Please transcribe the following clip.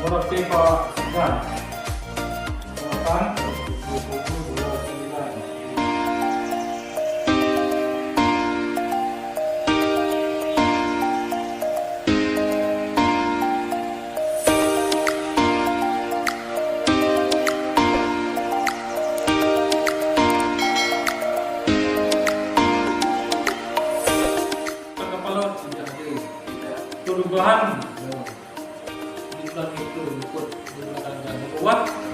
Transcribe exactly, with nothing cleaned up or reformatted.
Berarti Pak Suzan. Delapan, tujuh, dua, sembilan. Kepala perubahan. Di bulan itu, ikut di belakang dan kuat.